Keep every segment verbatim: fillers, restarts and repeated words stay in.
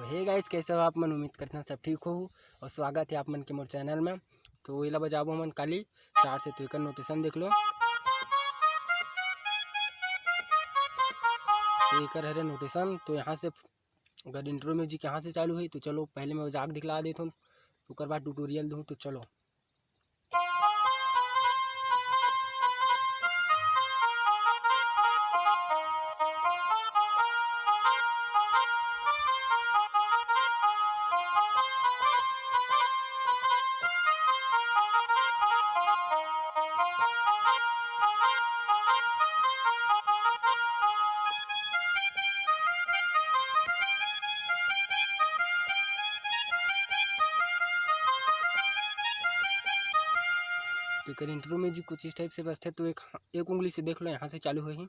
Hey guys, कैसे हो आप मन? उम्मीद करते हैं सब ठीक हो और स्वागत है आप मन के मोर चैनल में। तो एला बजाबो हमन काली चार से, तो एकर नोटेशन देख लो। तो एकर हरे नोटेशन। तो यहाँ से अगर इंट्रो म्यूजिक यहाँ से चालू है तो चलो पहले मैं बजा के दिखला देता हूँ, तो ओकर बाद ट्यूटोरियल दूँ। तो चलो। तो एकर इंट्रो म्यूजिक कुछ इस टाइप से बजथे। तो एक, एक उंगली से देख लो, यहाँ से चालू होही।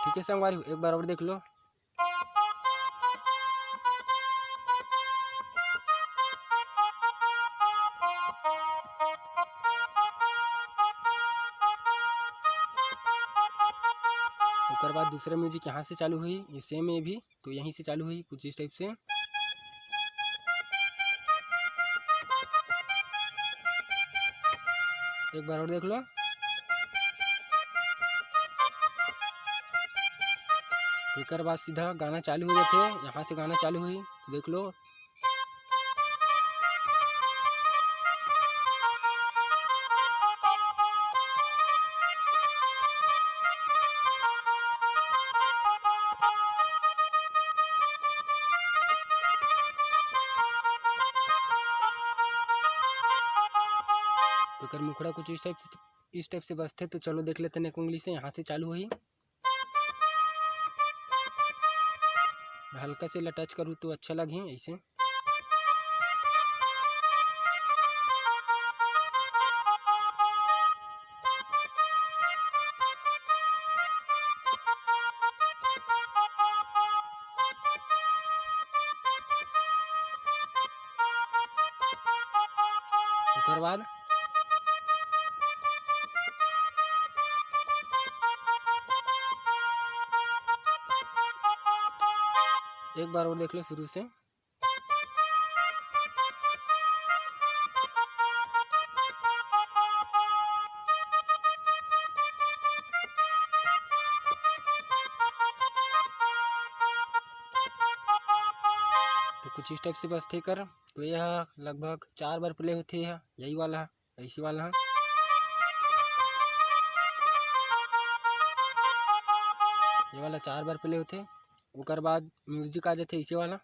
ठीक है संगवारी हो, एक बार और देख लो। ओकर बाद दूसरा म्यूजिक यहाँ से चालू हुई, ये सेम, ये भी तो यहीं से चालू हुई कुछ इस टाइप से। एक बार और देख लो। एकर बाद सीधा गाना चालू हो जाथे, यहाँ से गाना चालू हुई, तो देख लो। तो एकर मुखड़ा कुछ इस टाइप से, इस टाइप से बजथे। तो चलो देख लेते हैं एक उंगली से, यहाँ से चालू हुई। हल्का से ला टच करूँ तो अच्छा लगही ऐसे। ओकर बाद एक बार और देख लो शुरू से। तो कुछ इस टाइप से बजथे कर। तो यह लगभग चार बार प्ले होथे, यह, यही वाला, ऐसी वाला है। ये वाला चार बार प्ले होथे। ओकर बाद म्यूजिक आ जाथे इसे वाला,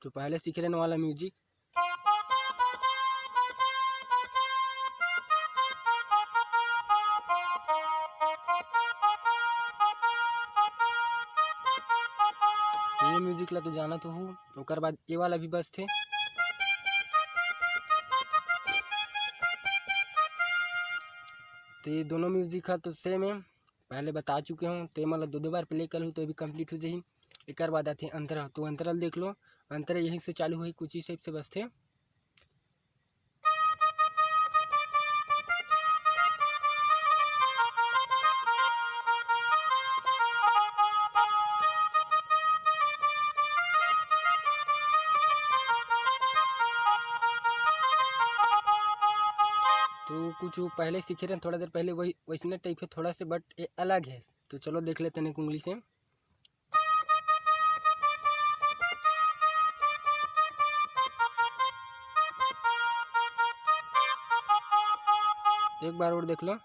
जो पहले सीखे रहने वाला म्यूजिक। तो ये म्यूजिक ला तो जाना तो हो। ओकर बाद ये वाला भी बजथे। तो ये दोनों म्यूजिक ह तो सेम है, पहले बता चुके हूँ। तो ये मतलब दो दो बार प्ले कर लूँ तो ये भी कंप्लीट हो जाही। एकर बाद आथे अंतरा, तो अंतरा ल देख लो, अंतरा यहीं से चालू होही, कुछ इस टाइप से बजथे। तो कुछ वो पहले सीखे रहे थोड़ा देर पहले, वही वैसने टाइप है थोड़ा से, बट ये अलग है। तो चलो देख लेते हैं एक उंगली से। एक बार और देख लो।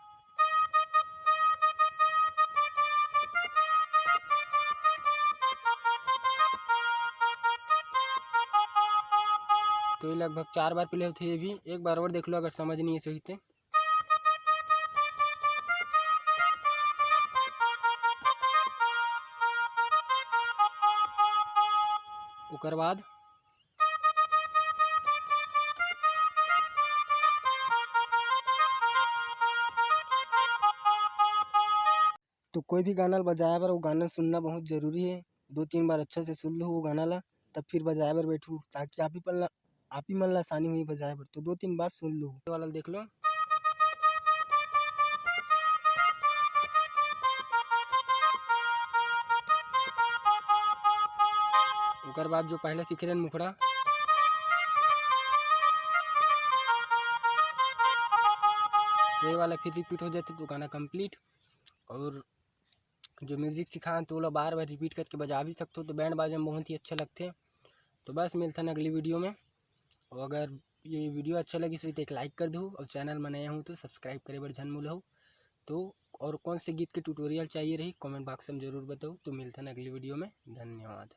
तो ये लगभग चार बार प्ले होथे। ये भी एक बार और देख लो, अगर समझ नहीं है सही तो। ओकर बाद तो कोई भी गाना ल बजाए बर वो गाना सुनना बहुत जरूरी है। दो तीन बार अच्छा से सुन लो वो गाना ला, तब फिर बजाए बर बैठू, ताकि आप ही पल्ला आप ही मन ला आसानी होही बजाए बर। तो दो तीन बार सुन लो। ये वाला देख लो। ओकर बाद जो पहले सीखे रहन मुखड़ा, तो ये वाला फिर रिपीट हो जाथे, तो गाना कंप्लीट। और जो म्यूजिक सिखान, तो ओला बार बार रिपीट करके बजा भी सकथो, तो बैंड बाजा में बहुत ही अच्छा लगथे। तो बस मिलथन अगली वीडियो में। और अगर ये वीडियो अच्छा लगिस होही तो एक लाइक कर दू, और चैनल में नया हूँ तो सब्सक्राइब करे बर झन भूलहू। तो और कौन से गीत के ट्यूटोरियल चाहिए रही, कमेंट बॉक्स में जरूर बताओ। तो मिलथन अगली वीडियो में, धन्यवाद।